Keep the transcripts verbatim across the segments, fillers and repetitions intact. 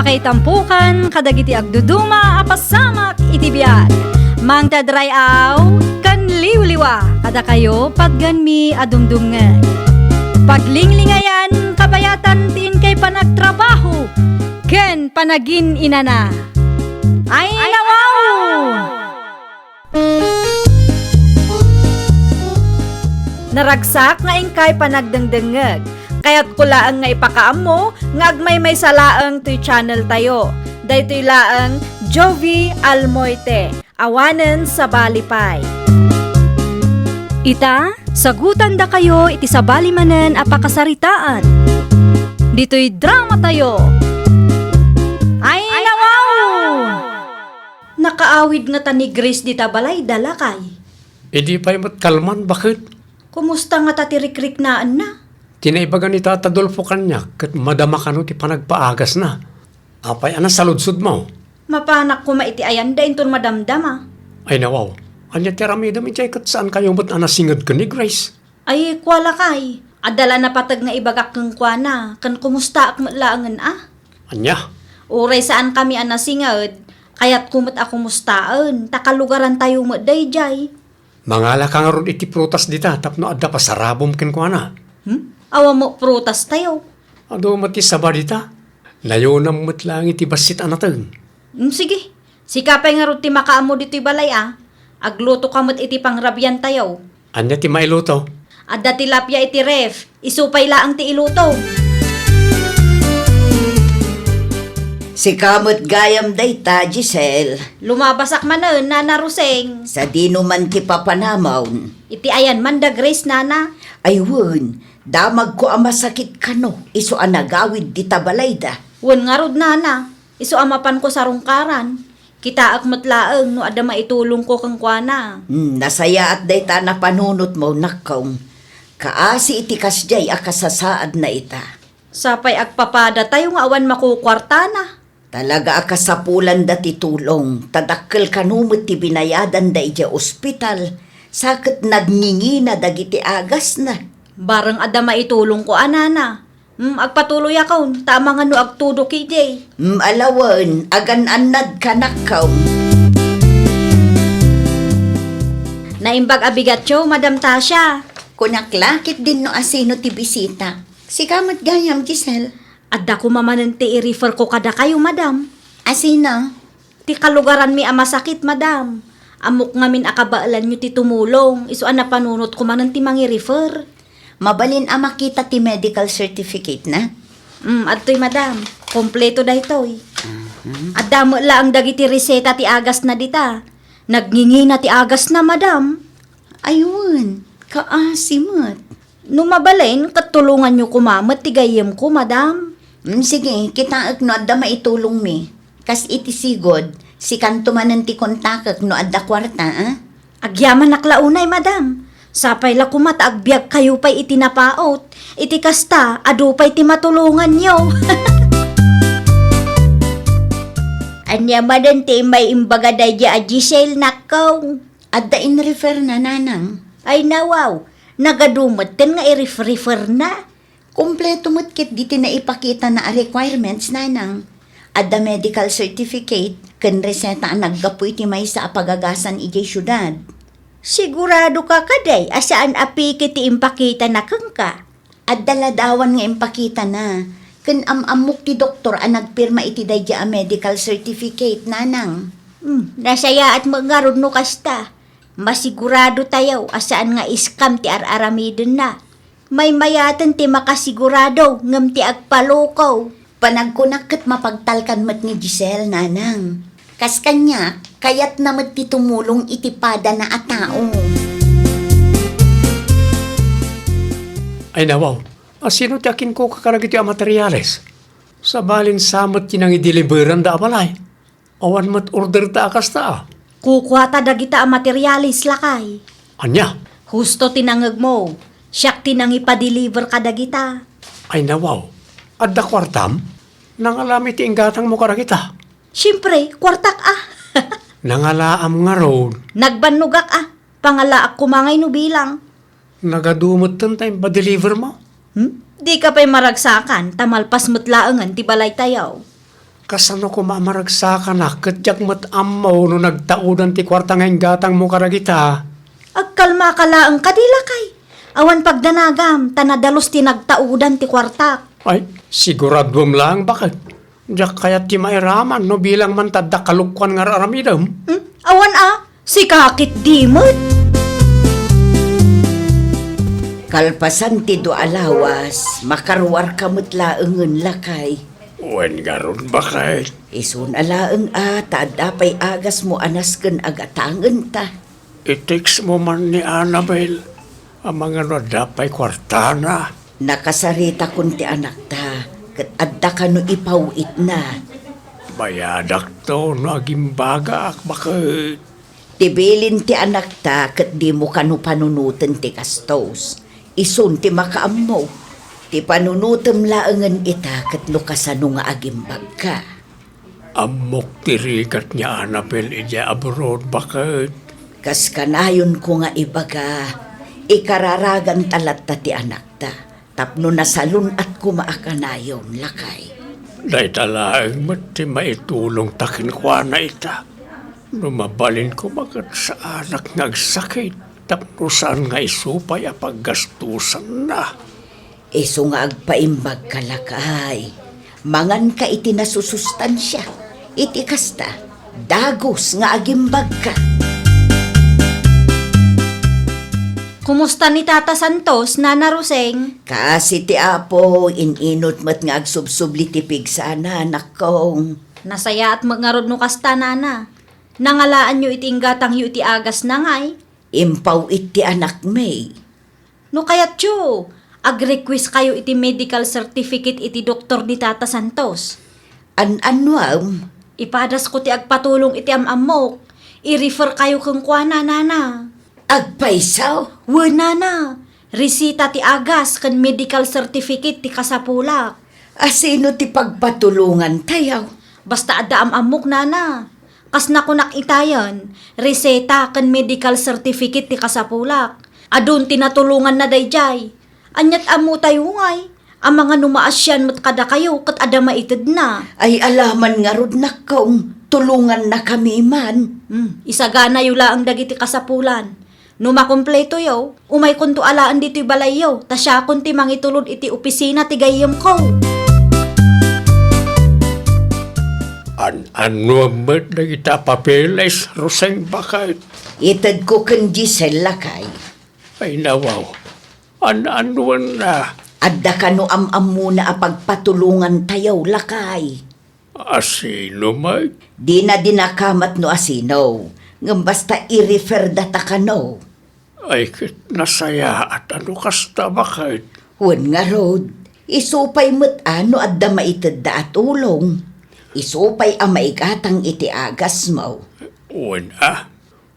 Ay tampukan kadagiti agduduma a pasamak iti biag. Mangted ray-aw ken liwliwa kadakayo patgenmi a dumdumngeg. Paglinglingayan kabayatan ti inkay panagtrabaho ken panagin-inana. Ay, nawaw! Naragsak nga inkay panagdengdengngeg. Kayatko laeng nga ipakaammo nga agmaymaysa laeng toy channel tayo. Daytoy laeng Jovi Almoite, awanen sabali pay. Ita, sagutandakayo iti sabali manen a pakasaritaan. Ditoy drama tayo. Ay, nawaw! Nakaawid ngata ni Grace dita balayda, lakay. Idi pay met kalman, baket. Kumusta ngata ti rikriknaenna? Ti naibaga ni Tata Dolfo kaniak ket madama kano ti panagpaagasna. Apay a nasaludsodmo? Mapanak koma iti ayanda inton madamdama. Ay nawaw, ania ti aramidem idiay ket saankayo met a nasinged ken ni Grace? Ay, kua lakay, adda la napateg nga ibagak kenkuana, ken kumustaak met laengen a. Ania? Uray saankami a nasinged, kayatko met a kumustaen, ta kalugarantayo met daydiay. Mangalaka ngarud iti prutas dita tapno adda pasarabom kenkuana. Hmm? Awan met prutas tayo. Adu met ti saba dita. Nayonam met laeng iti bassit a nateng. Hmm, sige. Sika pay ngarud ti makaammo ditoy balay a. Aglutoka met iti pangrabian tayo. Ania ti mailuto? Adda tilapia iti ref. Isu pay laeng ti iluto. Sika met gayam dayta, Giselle. Lumabasak manen, Nana Roseng. Sadino man ti papanamon? Iti ayan man da Grace, Nana. Ay wen, damagko a masakit kano, isu a nagawid dita balayda. Wen ngarud, Nana, isu a mapanko sarungkaran. Kitaek met laeng no adda maitulongko kenkuana. Hmm, nasayaat dayta a napanunotmo, nakkong. Kaasi iti kasdiay a kasasaadna ita. Sapay agpapadatayo nga awan makukuartana. Talaga a kasapulanda ti tulong, ta dakkel kano met ti binayadanda idiay ospital, sa ket nagngingina dagiti agasna. Bareng adda maitulongko a, Nana. Hmm, agpatuloyakon, ta amangan no agtudok idi. Hmm, ala wen, agan-annad kanakkaw. Naimbag a bigatyo, Madam Tasha. Kunak la, ket dinno asino ti bisita. Sika met gayam, Giselle. Adda koma manen ti i-refer ko kadakayo, Madam. Asino? Ti kalugaranmi a masakit, Madam. Ammok ngamin a kabaelanyo ti tumulong, isu a napanunotko manen ti mangi-refer. Mabalin a makita ti medical certificate na? Mm, adtoy, Madam. Kompleto daytoy. Mhm. Adda met laeng dagiti reseta ti agasna dita. Nagngingina ti agasna, Madam. Ay wen, kaasi met. No mabalin, ket tulonganyo koma met ti gayyemko, Madam. Mm, sige, kitaek no adda maitulongmi. Kas iti sigud, sikanto manen ti kontakek no adda kuarta, a? Agyamanak la unay, Madam. Sapay la koma ta agbiagkayo pay iti napaut. Iti kasta, adu pay ti matulonganyo. Ania manen ti immay imbaga daydi a Giselle, nakkong? Adda in-refer na, nanang. Ay, nawaw. Nagadu metten nga i-ref-refer na. Kompleto met ketdi ti naipakitana a requirements, nanang. Adda medical certificate ken reseta a naggapu iti maysa a pagagasan idiay siudad. Sigurado ka kadi a saan a fake ti impakitana kenka? Adda ladawan nga impakitana, ken am-ammok ti doktor a nagpirma iti daydi a medical certificate, nanang. Hmm, nasayaat met ngarud no kasta. Masigurado tayo a saan nga scam ti ar-aramidenna. Maymayaten ti makasigurado ngem ti agpaloko. Panagkunak ket mapagtalkan met ni Giselle, nanang. Kas kaniak, kayatna met ti tumulong iti padana a tao. Ay nawaw, asino ti akinkuka kadagiti a materiales? Sabalin sa met ti nangideliberanda a balay. Awan met orderta a kasta a. Kukuata dagita a materiales, lakay. Ania? Husto ti nangegmo. Siak ti nangipadeliver kadagita. Ay nawaw, adda kuartam? Nangalami ti inggatangmo kadagita? Siempre, kuartak a. Nangalaam ngarud. Nagbannogak a. Pangalaak koma ngay no bilang. Nagadu metten ta impadeliver mo? Hmm? Dika pay maragsakan, ta malpas met laengen ti balaytayo. Kasano koma a maragsakanak ket diak met ammo no nagtaudan ti kuarta nga inggatangmo kadagita? Agkalmaka laeng kadi, lakay. Awan pagdanagam, ta nadalus ti nagtaudan ti kuartak. Ay, siguraduem laeng, baket. Diak kayat ti mairaman no bilang man ta adda kalukkuan nga ar-aramidem. Hmm? Awan a, sika ketdi met. Kalpasan ti dua a lawas, makaruarka met laengen, lakay. Wen ngarud, baket. Isun a laeng a, ta adda pay agasmo a nasken agatangenta. I-text mo man ni Annabel, amangan no adda pay kuartana. Nakasaritakon ti anakta, ket adda kano ipaw-itna. Bayadakto no agimbagaak, baket. Ti bilin ti anakta ket dimo kano panunoten ti gastos. Isun ti makaammo. Ti panunotem laengen ita ket no kasano nga agimbagka. Ammok ti rigat ni Annabel idiay abroad, baket. Kas kanayonko nga ibaga, ikararaganta latta ti anakta, tapno nasalun-at koma a kanayon, lakay. Dayta laeng met ti maitulongta kenkuana ita. No mabalin koma ket saanak nga agsakit, tapno saan nga isu pay a paggastusanna. Isu nga agpaimbagka, lakay. Manganka iti nasusustansia. Iti kasta, dagus nga agimbagka. Kumusta ni Tata Santos, Nana Roseng? Kaasi ti Apo, in-inut met nga agsubsubli ti pigsana, anakkong. Nasayaat met ngarud no kasta, Nana. Nangalaanyo iti inggatangyo iti agasna ngay? Impaw-it ti anakmi. No kayatyo, ag-request kayo iti medical certificate iti doktor ni Tata Santos. An-annuam? Ipadasko ti agpatulong iti am-ammok. I-refer kayo kenkuana, Nana. Agpayso? Wen, Nana. Resita ti agas ken medical certificate ti kasapulak. Asino ti pagpatulongantayo? Basta adda am-ammok, Nana. Kas nakunak itayen, reseta ken medical certificate ti kasapulak. Adun ti natulonganna daydiay. Aniat ammotayo ngay, amangan no maasian met kadakayo ket adda maitedna. Ay, alaman ngarud, nakkong, tulongannakami man. Hmm, isaganayo laeng dagiti kasapulan. No makumpletoyo, umaykonto alaen ditoy balayyo, ta siakon ti mangitulod iti opisina ti gayyemko. An-annuam met dagita papeles, Roseng, baket? Itedko ken Giselle, lakay. Ay, nawaw. An-annuanna? Adda kano am-ammona a pagpatulongantayo, lakay. Asino met? Dina dinakamat no asino, ngem basta i-refer data kano. Ay, ket nasayaat a no kasta, baket. Wen ngarud, isu pay met a no adda maitedda a tulong. Isu pay a maigatang iti agasmo. Wen a,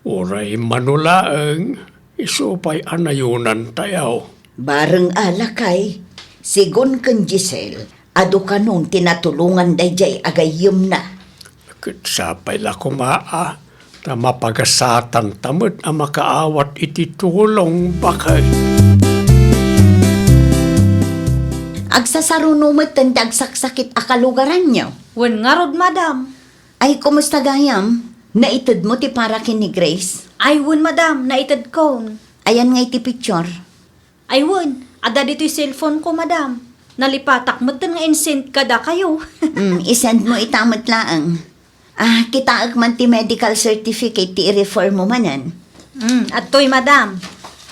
uray mano laeng, isu pay a nayonantayo. Bareng a, lakay, sigun ken Giselle, adu kanon ti natulongan daydiay a gayyemna. Ket sapay la koma a, ta mapagasatanta met a makaawat iti tulong, baket. Agsasaruno metten ti agsaksakit a kalugaranyo. Wen ngarud, madam. Ay, kumusta gayam? Naitedmo ti para ken ni Grace? Ay, wen, madam, naitedkon. Ayan ngay ti picture? Ay, wen, adda ditoy cellphone ko, madam. Nalipatak metten nga insend kadakayo. Mm, isend mo ita met laeng. Ah, kitaek man ti medical certificate ti i-refer mo manen. Mm, adtoy, madam.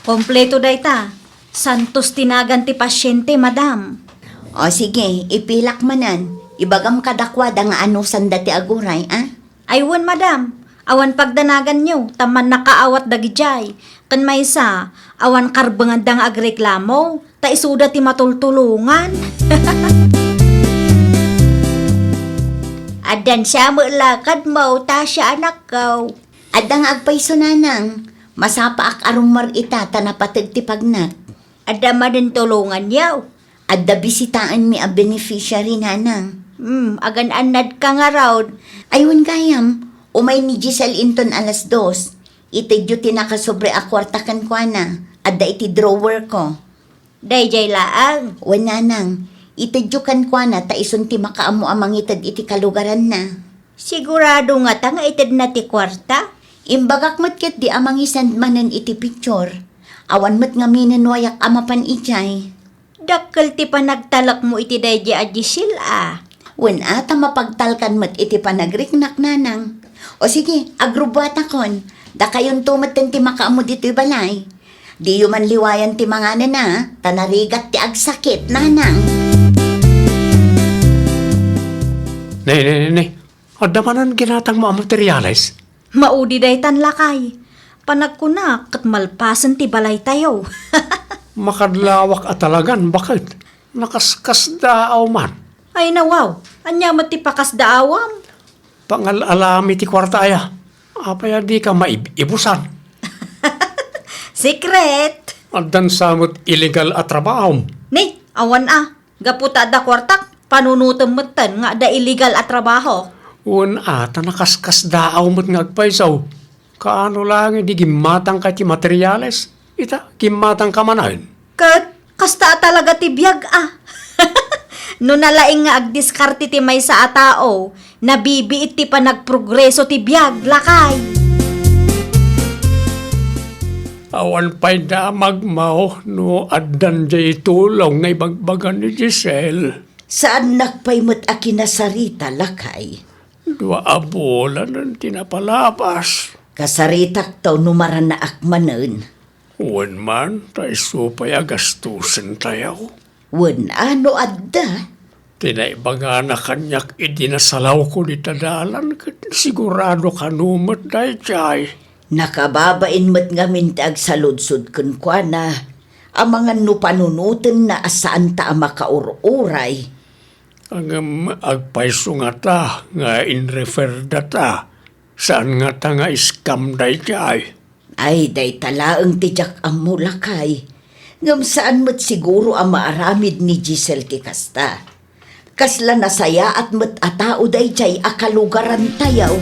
Kompleto dayta. Santos ti nagan ti pasiente, madam. O sige, ipilak manen. Ibagam kadakuada nga anusanda ti aguray, a? Ay wen, madam. Awan pagdanaganyo, ta mannakaawat dagidiay. Ken maysa, awan karbenganda nga agreklamo, ta isuda ti matultulongan. Addan sa met lakadmo, Tasha, anakko. Adda nga agpayso, nanang. Masapaak a rummar ita ta napateg ti pagnak. Adda manen tulonganyo? Adda bisitaenmi a beneficiary, nanang. Hmm, agan-annadka ngarud. Ay, wen gayam, umay ni Giselle inton alas dos. Itedyo ti nakasobre a kuarta kenkuana. Adda iti drawer ko. Daydiay laeng? Wen, nanang. Itedyo kenkuana ta isun ti makaammo a mangited iti kalugaranna. Sigurado ngata nga itedna ti kuarta? Imbagak met ketdi a mangisend manen iti picture. Awan met ngamin no ayak a mapan idiay. Dakkel ti panagtalekmo iti daydi a Giselle a. Wen a, ta mapagtalkan met iti panagriknak, nanang. O sige, agrubbuatakon. Dakayonto metten ti makaammo ditoy balay. Diyo man liwayan ti manganana, ta narigat ti agsakit, nanang. Ne, ne, ne, ne. Adda manen ginatangmo a materiales? Maudi daytan, lakay. Panagkunak ket malpasen ti balaytayo. Makadlawak a talagan, baket. Nakaskasdaaw man. Ay, nawaw. Ania met ti pakasdaawam? Pangal-alami ti kuarta aya. Apay a dika maib-ibusan? Secret! Addan sa met illegal a trabahom? Ni, awan a. Gapu ta adda kuartak, panunotem metten nga adda illegal a trabaho. Wen a, ta nakaskasdaaw met nga agpayso. Kaano laeng idi gimmatangka iti materiales? Ita, gimmatangka manen. Ket kasta a talaga ti biag a. No nalaing nga agdiskarte ti maysa a tao, nabibiit ti panagprogreso ti biag, lakay. Awan pay damagmo no addan diay tulong nga ibagbaga ni Giselle. Saannak pay met a kinasarita, lakay. Dua a bulanen ti napalabas. Kasaritakto no maranaak manen. Wen man, ta isu pay a gastusentayo. Wen a no adda? Ti naibagana kaniak idi nasalawko dita dalan ket sigurado kano met daydiay. Nakababain met ngamin ti agsaludsod kenkuana, amangan no panunotenna a saanta a makaur-uray. Ngem agpayso ngata nga inrefer data, saan ngata nga scam daydiay? Ay, dayta laeng ti diak ammo, lakay. Ngem saan met siguro a maaramid ni Giselle ti kasta. Kasla nasayaat met a tao daydiay a kalugarantayo.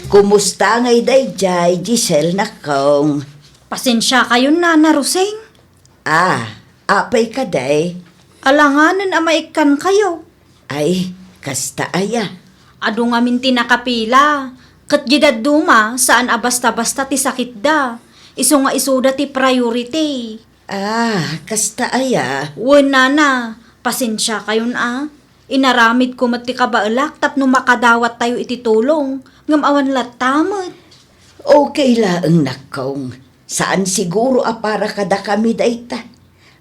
Kumusta ngay daydiay, Giselle, nakong? Pasensiakayon, Nana Roseng. Ah, apay kadi? Alanganen a maikkankayo. Ay, kasta aya. Adu ngamin ti nakapila. Ket di dadduma, saan a basta-basta ti sakitda. Isu nga isuda ti priority. Ah, kasta aya. Wen, Nana, pasensiakayon a. Inaramidko met ti kabaelak tapno makadawattayo iti tulong, ngem awan latta met. Okay laeng, nakong. Saan siguro a para kadakami dayta.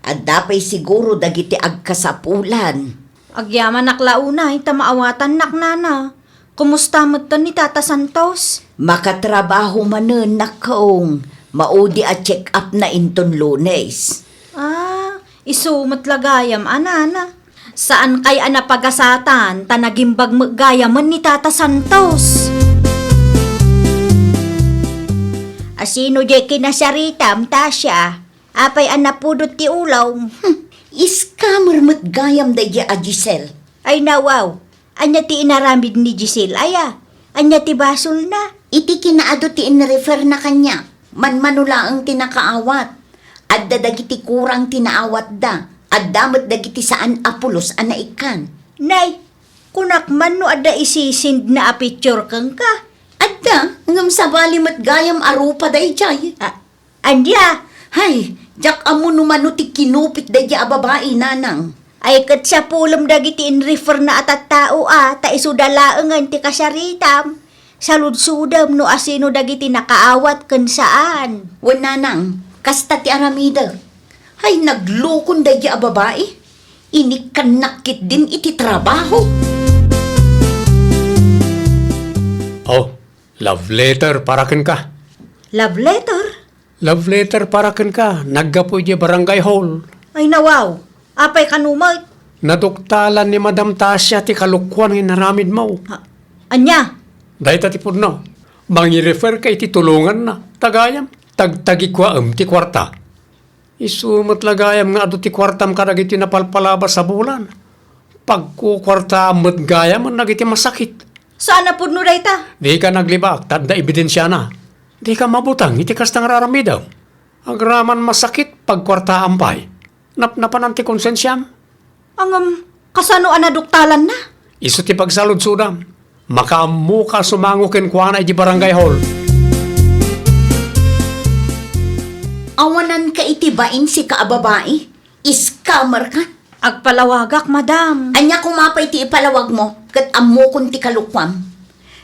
Adda pay siguro dagiti agkasapulan. Agyamanak la unay ta maawatannak, Nana. Kumusta metten ni Tata Santos? Makatrabaho manen, nakong. Maudi a check-upna inton Lunes. Ah, isu met la gayam a, Nana. Saankay a napagasatan ta nagimbag met gayamen ni Tata Santos. Asino diay kinasaritam, Tasha? Apay a napudot ti ulom? Hmm, scammer met gayam daydiay a Giselle. Ay, nawaw. Ania ti inaramid ni Giselle aya? Ania ti basolna? Iti kinaadu ti inreferna kaniak, manmano laeng ti nakaawat. Adda dagiti kurang ti naawatda. Adda met dagiti saan a pulos a naikkan. Nay, kunak man no adda isisindna a picture kenka? Adda, ngem sabali met gayam a rupa daydiay. Ah, Ania? Hay, diak ammo no mano ti kinupit daydiay a babai, nanang. Ay, ket sapulem dagiti inreferna a tattao a, ta isuda laengen ti kasaritam. Saludsodem no asino dagiti nakaawat ken saan. Wen, nanang, kasta ti aramidek. Hay, naglukon daydiay a babai. Inikkannak ketdin iti trabaho. Oh, love letter para kenka. Love letter? Love letter para kenka, naggapu idiay barangay hall. Ay, nawaw. Apay kano met? Naduktalan ni Madam Tasia ti kalokoan nga inaramidmo. Ha? Ania? Dayta ti pudno. Mangirefer ka iti tulonganna. Ta gayam, tagtagikuaem ti kuarta. Isu met la gayam nga adu ti kuartam kadagiti napalpalabas a bulan. Pagkukuartaam met gayam dagiti masakit. Saan a pudno dayta? Dika naglibak, ta adda ebidensiana. Dika mabuteng iti kasta nga ar-aramidem. Agraman masakit, pagkuartaam pay. Napnapanan ti konsensiam? Ngem, kasano a naduktalanna? Isu ti pagsaludsodam. Makaammoka a sumango kenkuana iti barangay hall. Awananka iti bain, sika a babai. Scammer ka. Agpalawagak, madam. Ania koma pay ti ipalawagmo, ket ammokon ti kalukuam.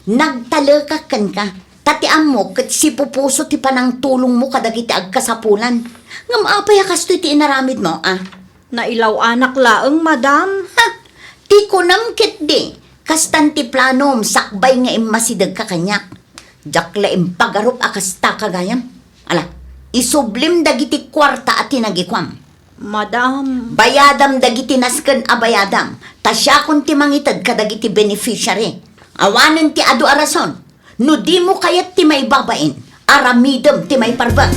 Nagtalekak kenka, ta ti ammok ket sipupuso ti panangtulongmo kadagiti agkasapulan. Ngem apay a kastoy ti inaramidmo, a? Nailaw-anak laeng, madam. Ha! Ti kunam ketdi, kastan ti planom sakbay nga immasidegka kaniak. Diak la impagarup a kasta ka gayam. Ala, isublim dagiti kuarta a tinagikuam. Madam. Bayadam dagiti nasken a bayadam, ta siakon ti mangited kadagiti beneficiary. Awanen ti adu a rason. No dimo kayat ti maibabain, aramidem ti maiparbeng.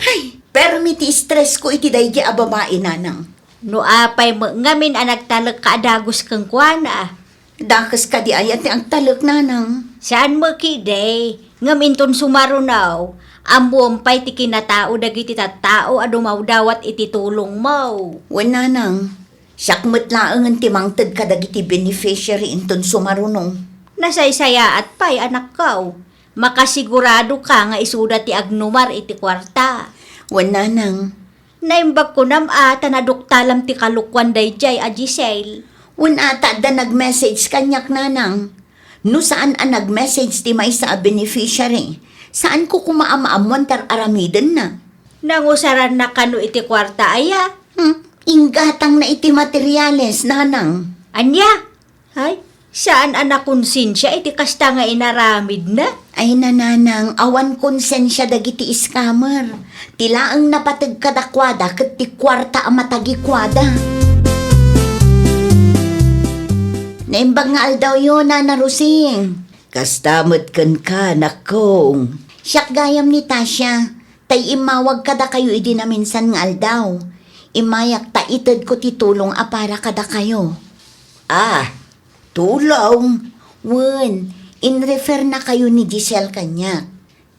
Hay, permi ti stress ko iti daydi a babai, nanang. No apay met ngamin a nagtalekka a dagus kenkuana? Dakes kadi aya ti agtalek, nanang? Saan met ketdi, ngem inton sumaruno, ammoem pay ti kinatao dagiti tattao a dumawdawat iti tulongmo. Wen, nanang, siak met laengen ti mangted kadagiti beneficiary inton sumaruno. Nasaysayaat pay, anakko. Makasigurado ka nga isuda ti agnumar iti kuarta. Wen, nanang. Naimbag kunam a ta naduktalam ti kalukuan daydiay a Giselle. Wen a ta adda nag-message kaniak, nanang. No saan a nag-message ti maysa a beneficiary, saanko koma a maammuan ti ar-aramidenna. Nangusaranna kano iti kuarta aya? Hmm, inggatangna iti materiales, nanang. Ania? Ay, saan a nakonsensia iti kasta nga inaramidna? Ay, nanang, awan konsensia dagiti scammer. Ti laeng napateg kadakuada ket ti kuarta a matagikuada. Naimbag nga aldawyo, Nana Rosing. Kasta met kenka, nakkong. Siak gayam ni Tasha. Tay immawag kadakayo idi naminsan nga aldaw. Immayak ta itedko ti tulong a para kadakayo. Ah, tulong? Wen, inrefernakayo ni Giselle kaniak.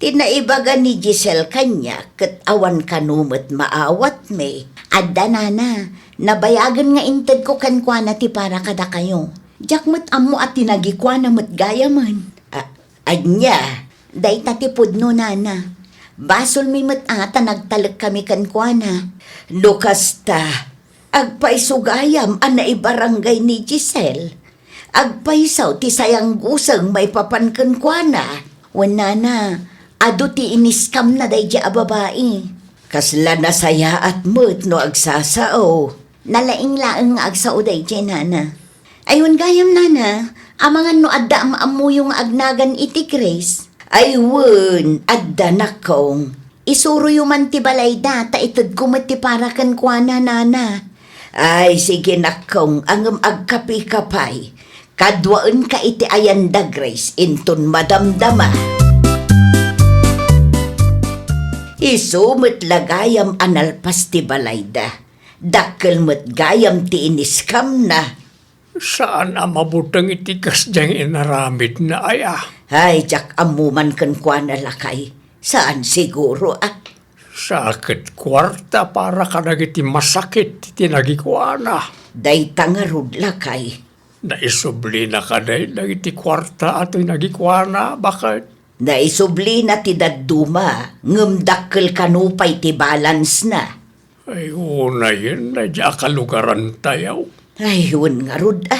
Ti naibaga ni Giselle kaniak ket awan kano met maawatmi. Adda, nana, nabayagen nga intedko kenkuana ti para kadakayo. Diak met ammo a tinagikuana met gayamen. Ah, Ania, dayta ti pudno, nana. Basolmi met a ta nagtalekkami kenkuana. No kasta, agpayso gayam a naibarangay ni Giselle. Agpayso ti sayangguseng maipapan kenkuana. Wen, nana, adu ti iniskamna daydi a babai. Kasla nasayaat met no agsasao. Nalaing laeng nga agsao daydi, nana. Ay, wen gayam, nana, amangan no adda a maammoyo nga agnagan iti Grace. Ay, wen, adda, nakkong. Isuroyo man ti balayda, ta itedko met ti para kenkuana, nana. Ay, sige, nakkong, ngem agkape ka pay. Kaduaenka iti ayan da Grace inton madamdama. Isu met la gayam a nalpas ti balayda. Dakkel met gayam ti iniskamna. Saan a mabuteng iti kasdiay nga inaramidna, aya? Ay, diak ammo man kenkuana, lakay. Saan siguro, a? Sa ket kuarta para kadagiti masakit ti nagikuana. Dayta ngarud, lakay. Naisublina kadi dagiti kuarta a tinagikuana, baket? Naisublina ti dadduma, ngem dakkel kano pay ti balance-na. Ay, unayen, daydi a kalugarantayo. Ay, wen ngarud, a.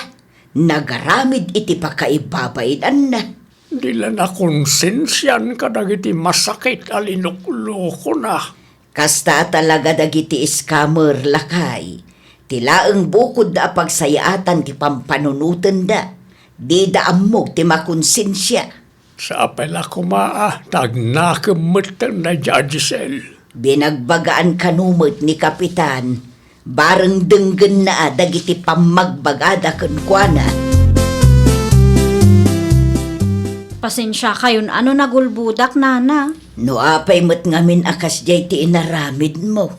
Nagaramid iti pakaibabainanna. Di la nakonsensian kadagiti masakit a linuklukona. Kasta talaga dagiti scammer, lakay. Ti laeng bukodda a pagsayaatan ti pampanunotenda. Dida ammo ti makonsensia. Sapay la koma a ta agnakem metten daydi a Giselle. Binagbagaan kano met ni Kapitan, bareng denggenna a dagiti pammagbagada kenkuana. Pasensiakayon a no nagulbodak, nana. No apay met ngamin a kasdiay ti inaramidmo.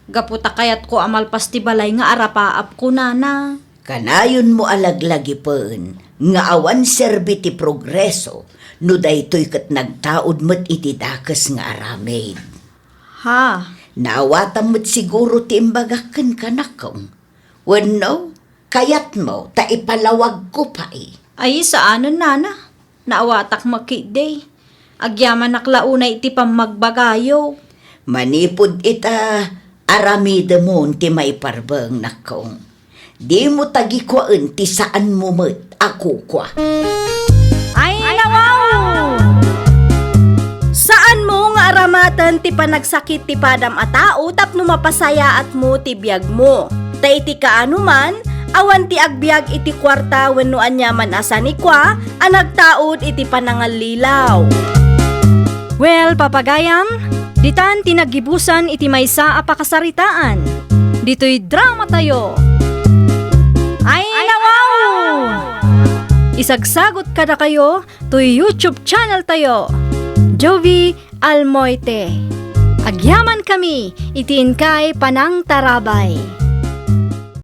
Gapu ta kayatko a malpas ti balay nga arapaapko, nana. Kanayonmo a laglagipen nga awan serbi ti progreso no daytoy ket nagtaud met iti dakes nga aramid. Ah. Naawatam met siguro ti imbagak kenka, Nakong. Wenno, kayatmo ta ipalawagko pay? Ay, saanen, nana. Naawatak met ketdi. Agyamanak la unay iti pammagbagayo. Manipud ita, aramidemon ti maiparbeng, Nakong. Dimo tagikuaen ti saanmo met a kukua. Ay, nawaw! Saanmo nga aramaten ti panagsakit ti padam a tao tapno mapasayaatmo ti biagmo. Ta iti kaano man, awan ti agbiag iti kuarta wenno aniaman a sanikua a nagtaud iti panangallilaw. Well, papagayam, ditan ti naggibusan iti maysa a pakasaritaan. Ditoy dramatayo. Ay, nawaw! Isagsagot kadakayo toy YouTube channel tayo, Jovie Almoite. Agyamankami iti inkay panangtarabay.